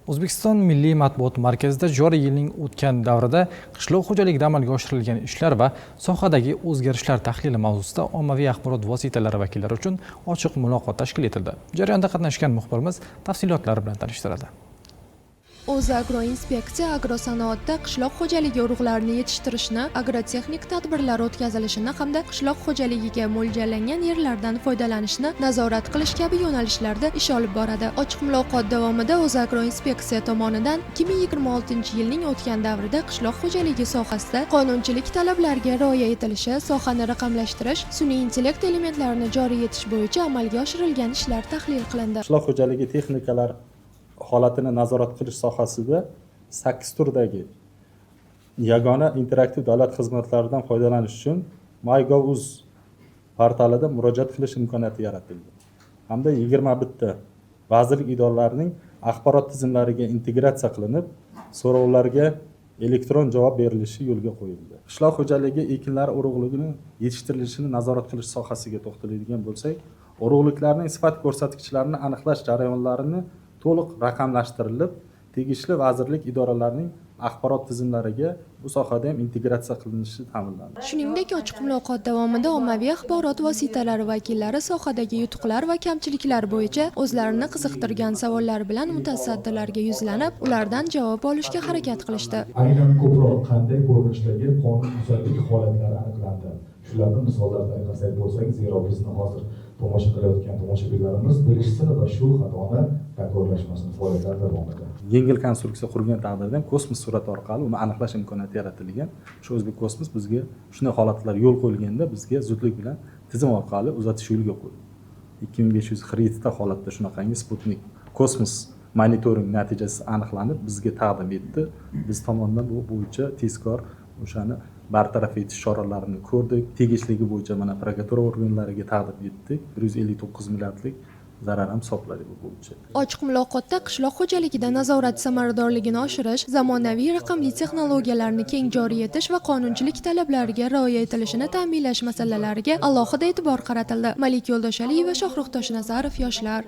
O'zbekiston Milliy matbuot markazida joriy yilning o'tgan davrida qishloq xo'jaligida amalga oshirilgan ishlar va sohadagi o'zgarishlar tahlili mavzusida ommaviy axborot vositalari vakillari uchun ochiq muloqot tashkil etildi. Jarayonda qatnashgan muxbirimiz tafsilotlar bilan tanishtiradi. O'zagroinspeksiya agrosanoatda qishloq xo'jaligi urug'larini yetishtirishni, agrotexnik tadbirlar o'tkazilishini hamda qishloq xo'jaligiga mo'ljallangan yerlardan foydalanishni nazorat qilish kabi yo'nalishlarda ish olib boradi. Ochiq muloqot davomida O'zagroinspeksiya tomonidan 2026-yilning o'tgan davrida qishloq xo'jaligi sohasida qonunchilik talablariga rioya etilishi, sohani raqamlashtirish, sun'iy intellekt elementlarini joriy etish bo'yicha amalga oshirilgan ishlar tahlil qilindi. Qishloq xo'jaligi texnikalar holatini nazorat qilish sohasida 8 turdagi yagona interaktiv davlat xizmatlaridan foydalanish uchun MyGov.uz portalida murojaat qilish imkoniyati yaratildi hamda 21 ta vazirlik idoralarining axborot tizimlariga integratsiya qilinib, so'rovlarga elektron javob berilishi yo'lga qo'yildi. Qishloq xo'jaligi ekinlari urug'ligini yetishtirilishini nazorat qilish sohasiga to'xtaladigan bo'lsak, urug'liklarning sifat ko'rsatkichlarini aniqlash jarayonlarini to'liq raqamlashtirilib, tegishli vazirlik idoralarining axborot tizimlariga bu sohada ham integratsiya qilinishi ta'minlandi. Shuningdek, ochiq muloqot davomida ommaviy axborot vositalari vakillari sohadagi yutuqlar va kamchiliklar bo'yicha o'zlarini qiziqtirgan savollar bilan mutasaddilarga yuzlanib, ulardan javob olishga harakat qilishdi. Aynan ko'proq qanday ko'rinishdagi qonunbuzarlik holatlari aniqlandi? Shularni misollar tariqasida aytib bo'lsak, zero bizni hozir tomosha qilayotgan tomoshabinlarimiz bilishsin va shu xatoni takrorlashmasin faoliyatlar davomida. Yengil konstruksiya qurgan taqdirda ham kosmos surati orqali uni aniqlash imkoniyati yaratilgan. Shu O'zbek kosmos bizga shunday holatlar yo'l qo'yilganda, bizga zudlik bilan tizim orqali uzatish yo'lga qo'yildi. 2547 ta holatda shunaqangi sputnik kosmos monitoring natijasi aniqlanib, bizga taqdim etdi. Biz tomondan bu bo'yicha tezkor o'shani bartaraf etish choralarini ko'rdik. Tegishligi bo'yicha mana prokuratura organlariga taqdim etdik. 159 milliardlik zarar ham hisobladik bu bo'yicha. Ochiq muloqotda qishloq xo'jaligida nazorat samaradorligini oshirish, zamonaviy raqamli texnologiyalarni keng joriy etish va qonunchilik talablariga rioya etilishini ta'minlash masalalariga alohida e'tibor qaratildi. Malika Yo'ldoshaliyeva, Shohrux Toshnazarov, "Yoshlar".